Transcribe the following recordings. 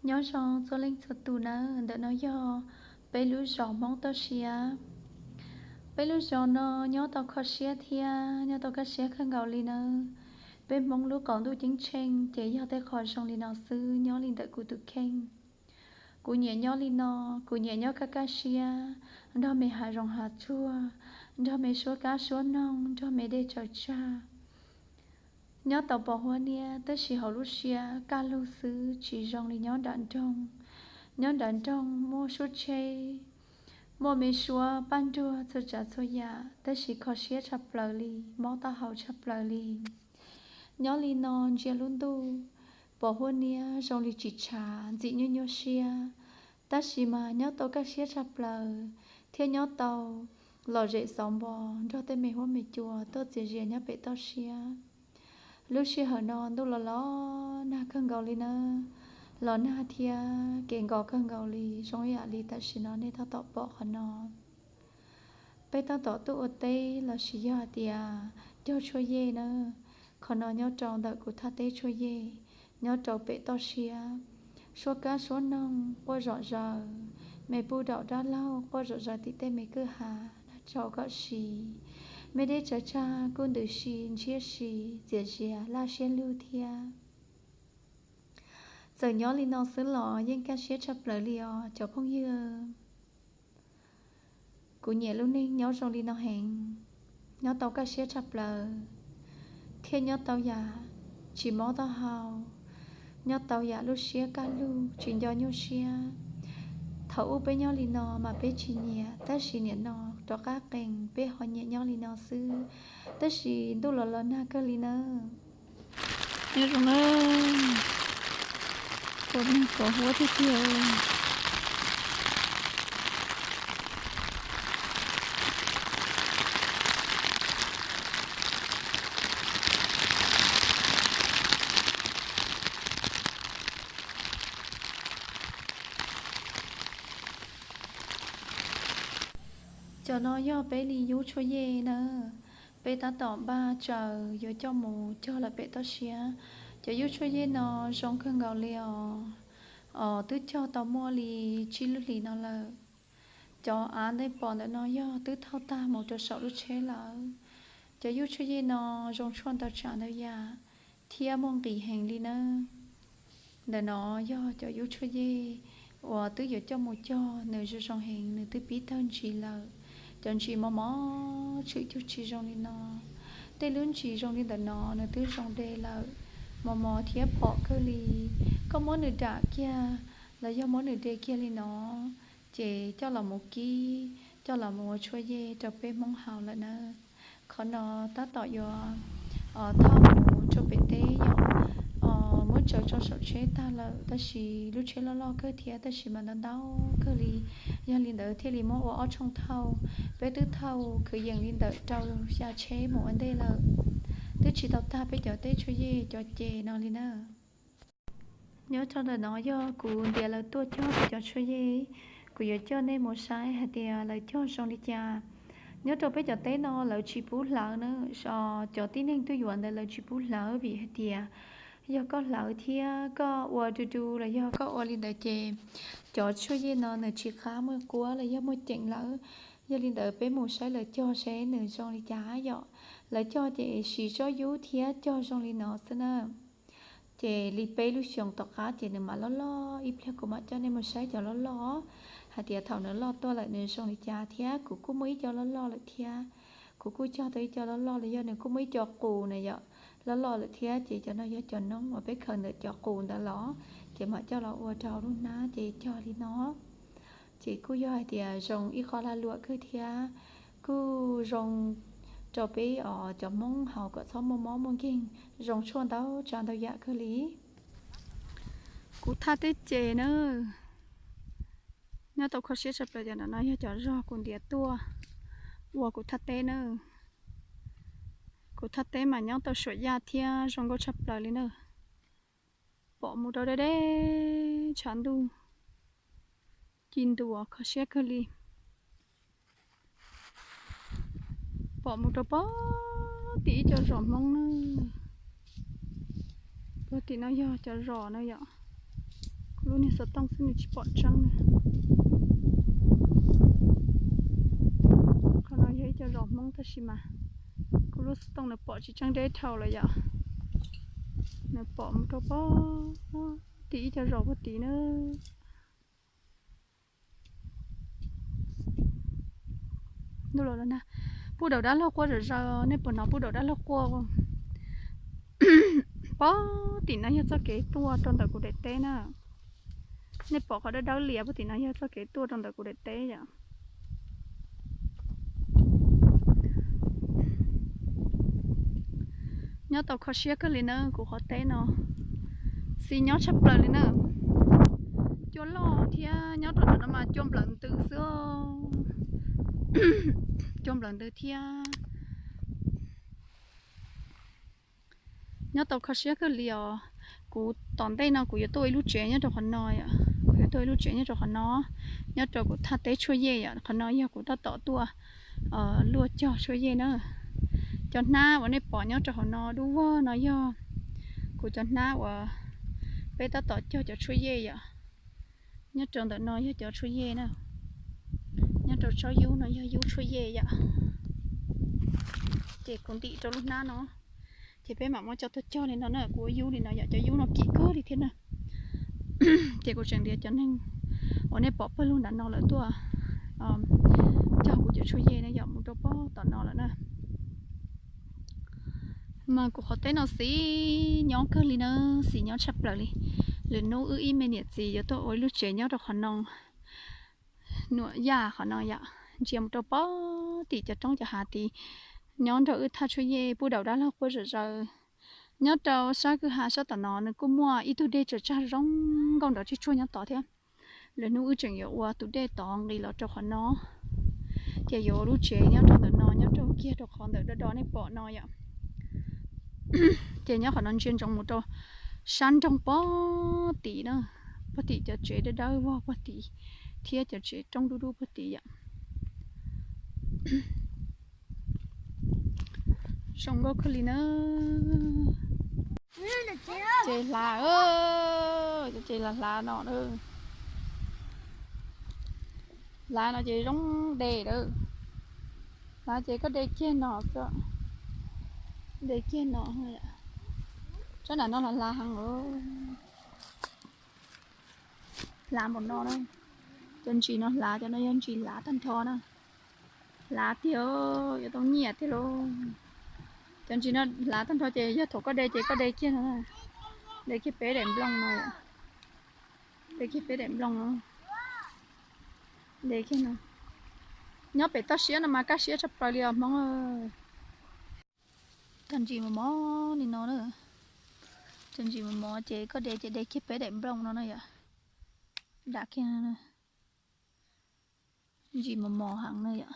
Nyob zoo txhua leej txhua tus nawb, ntawm no yog peb lub zos Hmoob toj siab. Peb lub zos no nyob tau kho siab thiab nyob tau kaj siab kawg nkaus li nawb. Peb Hmoob lub qaum ntuj ceeb tsheej ces yog tej qhov zoo li no xwb nyob li ntawm kuv tus kheej. Kuv nyiam nyob li no, kuv nyiam nyob kaj kaj siab, nrog me hav zoov hav tsuag, nrog me suab kab suab noog, nrog me dej tsaws tsag. Nyob tau pom huab niab tab sis hauv lub siab kaj lug xwb, tsis zoo li nyob nram nroog. Nyob nram nroog muaj suab tsheb, muaj me suab paj nruag txhua tsav txhua yam, tab sis kho siab tshaj plaws li, mob taub hau tshaj plaws li. Nyob li no ntsia lub ntuj, pom huab niab zoo li tsis tshav, ntxim nyuaj nyuaj siab, tab sis mas nyob tau kaj siab tshaj plaws, thiab nyob tau lom zem xauv npo nrog tej me huab me cua tuaj txias zias nyob pem toj siab. Lub sij hawm no ntuj los los nag kawg nkaus li nawb, los nag thiab kev nkos kawg nkaus li, zoo ib yam li tam sim no nej tab tom pom qhov no. Peb tab tom tuaj ua teb lossis yog hais tias cog tshuaj yej nawb. Qhov no nyob rau ntawm kuv thaj teb tshuaj yej, nyob rau pem toj siab. Suab kab suab noog quaj zom zaws, me puj daum dab laug quaj zom zaws tim tej me kwj ha, nag tsaus kom si. Me dej tsaws tsag kuj ntws si ntshiab si, txias zias laj siab lug thiab. Txawm nyob li no xwb los yeej kaj siab tshaj plaws li os cov phooj ywg. Kuv nyiam lub neej nyob zoo li no heev, nyob tau kaj siab tshaj plaws, thiab nyob tau yam tsis mob taub hau, nyob tau yam lub siab kaj lug tsis nco nyuaj siab. Thaum ub peb nyob li no mas peb tsis nyiam, tab sis nim no rov qab qees peb ho nyiam nyob li no xwb, tab sis ntuj los los nag kawg li nawb. Nyob zoo nawb, pom huab tiag tiag. Cov no yog peb li yub tshuaj yej na, peb tab tom npaj tsaws yuav coj mus cog lawm pem toj siab. Cov yub tshuaj yej no zoo kawg nkaus li os. Os, twb cog tau muaj li tsib lub hlis no lawm. Cov av nej pom ntawm no yog twb thauj tag mus rau saum lub tsheb lawm. Cov yub tshuaj yej no zoo tshuaj ntau tsav ntau yam thiab muaj nqis heev li na. Ntawm no yog cov yub tshuaj yej uas twb yuav coj mus cog, nws zoo zoo heev, nws twb pib tawg ntsis lawm. Cov ntsis mos mos tshwm cuag tsis zoo li no. Tej lub ntsis zoo li ntawm no nws twb zoo de lawm, mos mos thiab phom kawg li. Koj muab nws dam kiag los yog muab nws de kiag li no, ces coj los mus kib, coj los mus ua tshuaj yej rau peb Hmoob haus lawm na. Qhov no tab tom yuav thauj mus rau pem teb yom, muab tsaws tso saum tsheb tag lawm, tab sis lub tsheb loj loj kawg thiab, tab sis mas ntau ntau kawg li. Yog li ntawd thiaj li muab ua ob tshooj thauj. Peb twb thauj kwv yees li ntawm rau xya tsheb mus ua ntej lawm, twb tsis tau tag peb cov teb tshuaj yej cov ces no li na. Nyob rau ntawm no yog kuv ntiav lawv tuaj cog kuv cov tshuaj yej, kuv yuav coj nej mus saib hais tias lawv cog zoo li cas. Nyob rau peb cov teb no lawv tsis pub hlawv na, cov tib neeg tuaj yuav ntawd lawv tsis pub hlawv vim hais tias yog koj hlawv thiab koj ua du du los yog koj ua li ntawd ces cov tshuaj yej no nws tsis qab muaj quab los yog muaj ceem lawm. Yog li ntawd peb mus saib lawv cog seb nws zoo li cas yom. Lawv cog ces siv tsob yub thiab cog zoo li no xwb na. Ces li peb lub xyoos tom qab ces nws mam loj loj, ib pliag kuv mam coj nej mus saib cov loj loj, hais tias thaum nws loj tuaj lawm nws zoo li cas thiab. Kuv kuj muaj ib co loj loj lawm thiab. Kuv kuj cog tau ib co loj loj los yog nws kuj muaj ib co qus na yom, loj loj lawm thiab. Ces cov no yog cov noob uas peb khaws ntawm cov qus ntawd los, ces mam coj los ua rau hauv lub hnab ces cog li no. Ces kuj yog hais tias zoo ib qho lag luam kawg thiab, kuj zoo rau peb os cov Hmoob haus kom txhob muaj mob muaj nkeeg, zoo tshuaj ntau tsav ntau yam kawg li. Kuv thaj teb ces na, nyob tau kho siab tshaj plaws cov no yog cov zog kuv ntiav tuaj ua kuv thaj teb na. Kuv thaj teb mas nyob tau suam yaj thiab zoo nkauj tshaj plaws li na. Pom mus rau deb deb tshav ntuj, ci ntua kho siab kawg li. Pom mus rau pog tim ib co zos Hmoob na. Pog tim no yog cov zos na yom. Kuv Lub niag xov tooj xwb nws tsis pom tseeb na. Qhov no yog ib co zos Hmoob tab sis mas kuv lub xov tooj nws pom tsis tseeb deb dhau lawm yom. Nws pom mus rau pog tim ib co zos pog tid na. Ntuj los na, pub daus dab laug quaj zom zaws, nej puas hnov pub daus dab laug quaj? Pog tim no yog txoj kev tuaj rau ntawm kuv daim teb na. Nej pom qhov dawb dawb lias pog tim no yog txoj kev tuaj rau ntawm kuv daim teb yom. Nyob tau kho siab kawg li na kuv qhov teb no, xis nyob tshaj plaws li na. Cua loj thiab nyob rau ntawm no mas cua nplawm ntws xwb. Cua nplawm ntws thiab. Nyob tau kho siab kawg li os. Kuv tom ntej no kuv yuav tuaj ua ib lub tsev nyob rau qhov no yom, kuv yuav tuaj ua ib lub tsev nyob rau qhov no, nyob rau kuv thaj teb tshuaj yej yom. Qhov no yog kuv tab tom tuaj luaj cog tshuaj yej na. Cov hnab uas nej pom nyob rau hauv no dub vog no yog kuv cov hnab uas peb tab tom cog cov tshuaj yej yom. Nyob rau ntawm no yog cov tshuaj yej na. Nyob rau tsob yub no yog yub tshuaj yej yom. Ces kuv ntim rau lub hnab no, ces peb mam muab coj tuaj cog li no na. Kuv ua yub li no yom, cov yub no kim kawg li thiab na. Ces kuv tseem ntiav cov neeg uas nej pom pawg lug nram no lawm tuaj cog kuv cov tshuaj yej na yom, mus rau pog tom no lawm na. Mas kuv qhov teb no xis nyob kawg li na, xis nyob tshaj plaws li. Lwm hnub wb ib me niam txiv yuav tuaj ua ib lub tsev nyob rau qhov no. Nuam Yaj qhov no yom, ntsia mus rau pog tim cov roob cov hav tid, nyob nrog wb thaj tshuaj yej pub daus dab laug quaj zom zaws. Nyob rau sab kwj ha sab tom no nws kuj muaj ib tug dej tsaws tsag zoo nkauj nrov tsis tsuag nyob tod thiab. Lwm hnub wb tseem yuav ua tus dej tod nqis los rau qhov no, ces yuav ua lub tsev nyob rau ntawm no, nyob rau kiag rau qhov ntawm do do nej pom no yom. Ces nyob qhov no ntsia ntsoov mus rau sab nroog pog tim na, pog tim cov tsev dawb dawb vog pog tid, thiab cov tsev roob dub dub pog tid yom. Zoo nkauj kawg li na. Ces hlav, cov ces hlav hlav no na. Hlav no ces zoo de lawm. Hlav ces koj de kiag no xwb. De kiag no. Tsob nram no los hlav heev. Hlav npaum no na. Cov ntsis no hlav, cov no yog ntsis hlav tag nrho na. Hlav tiag, yuav tau nyiaj tiag lauj. Cov ntsis no hlav tag nrho ces yog thaum koj de ces koj de kiag no, de kiag peb daim nplooj no, de kiag peb daim nplooj no, de kiag no. Nyob pem toj siab no mas kaj siab tshaj plaws li os Hmoob. Cov ntsis mos mos li no na, cov ntsis mos mos ces koj de ces de kiag peb daim nplooj no na yom. Dam kiag, ntsis mos mos heev na yom.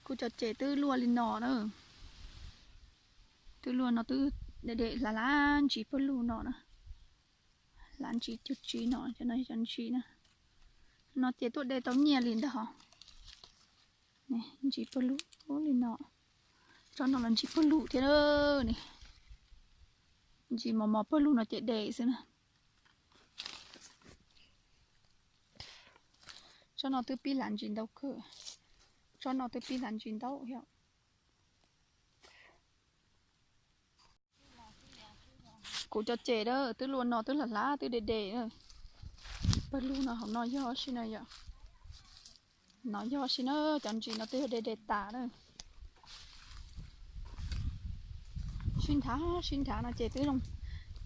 Kuv cov ces twb luaj li no na, twb luaj no twb de de hlav hlav ntsis pawg lug no na, hlav ntsis cuag tsi no, cov no cov ntsis na, no ces tuaj de tau nyiaj li ntag hos. Ntsis pawg lug li no, tsob no los ntsis pawg lug thiab ne, ntsis mos mos pawg lug no ces de xwb na. Tsob no twb pib hlav ntsis ntau kawg, tsob no twb pib hlav ntsis ntau thiab. Kuv cov ces twb luaj no twb hlav hlav twb de de, pawg lug no hauv no yog si no yom. No yog si na, cov ntsis no twb yog de de tas na. Sib nrhav sib nrhav no ces twb zoo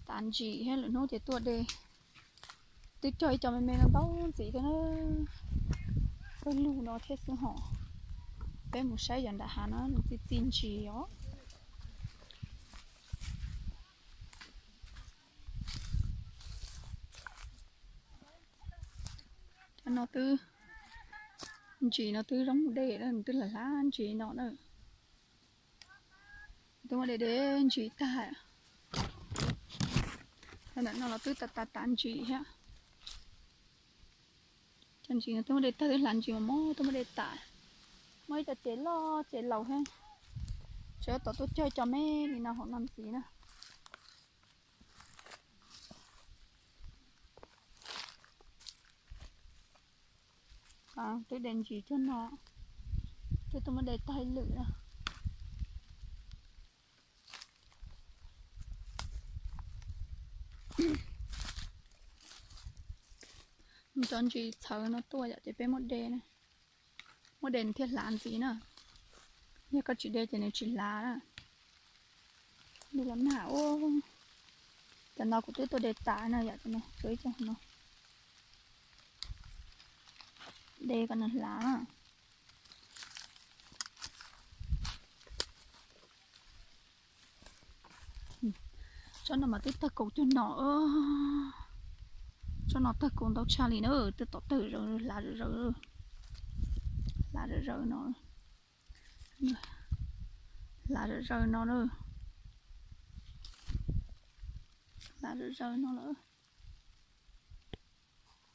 tas ntsis thiab, lwm hnub ces tuaj de. Twb cog ib co me me no ntau ntxiv thiab na. Pawg lug no thiab xwb hos. Peb mus saib yog nram hav no txi txi ntsis os. Cov no twb, ntsis no twb zoo de, twb hlav hlav ntsis no na. Twb muab de de ntsis tag. Ntawm no los twb tas tas tas ntsis thiab. Cov ntsis no twb muab de tag, twb hlav ntsis mos mos twb muab de tas. Muaj ib co ces loj ces laus thiab. Tseem tom tuaj cog cov me li no hauv no ntxiv na. Twb de ntsis cuag no, twb tuaj muab de tag ib lwm na. Cov ntsis txhawv no tuaj yom, ces peb muab de, muab de nws thiaj hlav ntxiv na. Yog koj tsis de ces nws tsis hlav na. Li los nag ua, cov no kuv twb tuaj de tas na yom, cov no, cov ib co no. De kom nws hlav na. Tsob no mas twb tawg kaus cuag no. Tsob no tawg kaus ntau tshaj li na, twb tom tawg zaws, hlav zaws zaws, hlav zaws zaws no, hlav zaws zaws no na, hlav zaws zaws no lawm.